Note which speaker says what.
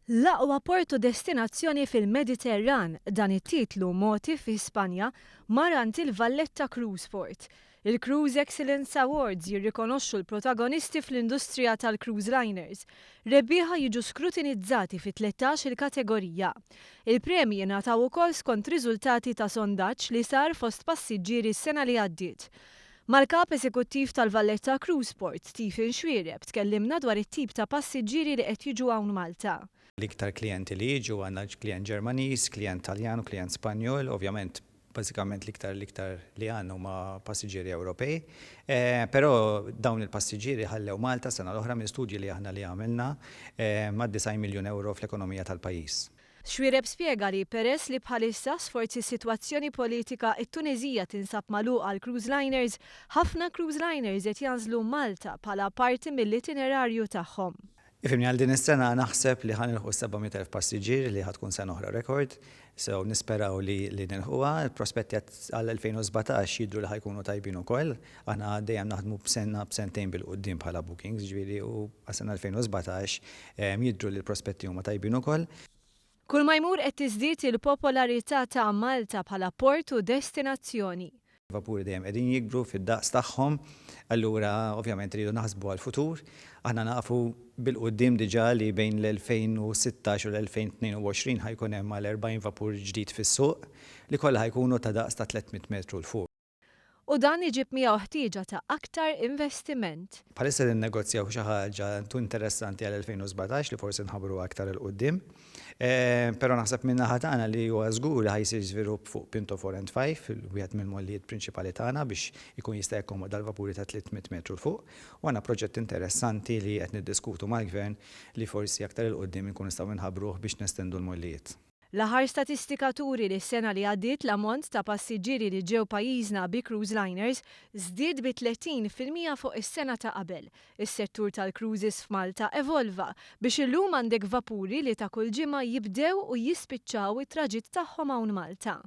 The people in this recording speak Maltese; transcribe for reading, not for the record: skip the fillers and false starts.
Speaker 1: L-aqwa port u destinazzjoni fil-Mediterran, dan it-titlu mogħti fi Spanja mar għand il-Valletta Cruise Port. Il-Cruise Excellence Awards jirrikonoxxu l-protagonisti fl-industrija tal-cruise liners. Rebbieħa jiġu skrutinizzati fi 13 il-kategorija. Il-premji jingħataw ukoll skont riżultati ta' sondaġġ li sar fost passiġġieri s-sena li għaddiet. Mal-kap eżekuttiv tal-Valletta Cruise Port, Stephen Xuereb, tkellimna dwar it-tip ta' passiġġieri li qed jiġu hawn Malta.
Speaker 2: L-iktar klijenti li jiġu, għandna klient Ġermaniż, klient Taljan u klient Spanjol, ovvjament bażikament l-iktar li għandna huma passiġġieri Ewropej. Però dawn il-passiġġieri ħallew Malta sena l-oħra, minn studji li aħna li għamilna, ma' 90 miljun euro fl-ekonomija tal-pajjiż.
Speaker 1: Xuereb spjega li peress li bħalissa, sforz is-sitwazzjoni politika, it-Tunezija tinsab magħluqa għal cruise liners, ħafna cruise liners qed jagħżlu Malta bħala parti mill-itinerarju tagħhom.
Speaker 2: Ifhimni, għal din is-sena naħseb li ħa nilħqu 700,000 passiġġier, li ħa tkun sena oħra rekord, so nisperaw li nilħquha. Il-prospetti għal 2017 jidru li ħa jkunu tajbin ukoll. Aħna dejjem naħdmu b'sena, b'sentejn bil-quddiem bħala bookings, ġifieri u għas-sena 2017 jidru li l-prospetti huma tajbin ukoll.
Speaker 1: Kull ma jmur qed tiżdied il-popolarità ta' Malta bħala port u destinazzjoni.
Speaker 2: Vapuri dejjem qegħdin jikbru fid-daqs tagħhom, allura ovvjament rridu naħsbu għal-futur. Aħna nafu bil-quddiem diġà li bejn l-2016 u l-2022 ħa jkun hemm mal 40 vapur ġdid fis-suq li kollha ħa jkunu ta' daqs ta' 300 metru 'l fuq.
Speaker 1: U dan iġib miegħu ħtieġa ta' aktar investiment.
Speaker 2: Bħalissa ninnegozjaw xi ħaġa tu interessanti għal 2017 li forsi nħabbru aktar 'il quddiem. Però naħseb minn naħa tagħna li huwa żgur li ħa jsir żvilupp fuq Pinto 4 and 5, wieħed mill-mollijiet prinċipali tagħna, biex ikun jista' jakkomoda l-vapuri ta' 300 metru 'l fuq. U għandna proġett interessanti li qed niddiskutu mal-gvern li forsi aktar 'il quddiem inkun nistgħu nħabbruh biex nestendu l-mollijiet.
Speaker 1: L-aħħar statistika turi li s-sena li għaddiet l-ammont ta' passiġġieri li ġew pajjiżna bi cruise liners żdied bi 30% fuq is-sena ta' qabel. Is-settur tal-cruises f'Malta evolva biex illum għandek vapuri li ta' kull ġimgħa jibdew u jispiċċaw it-traġitt tagħhom hawn Malta.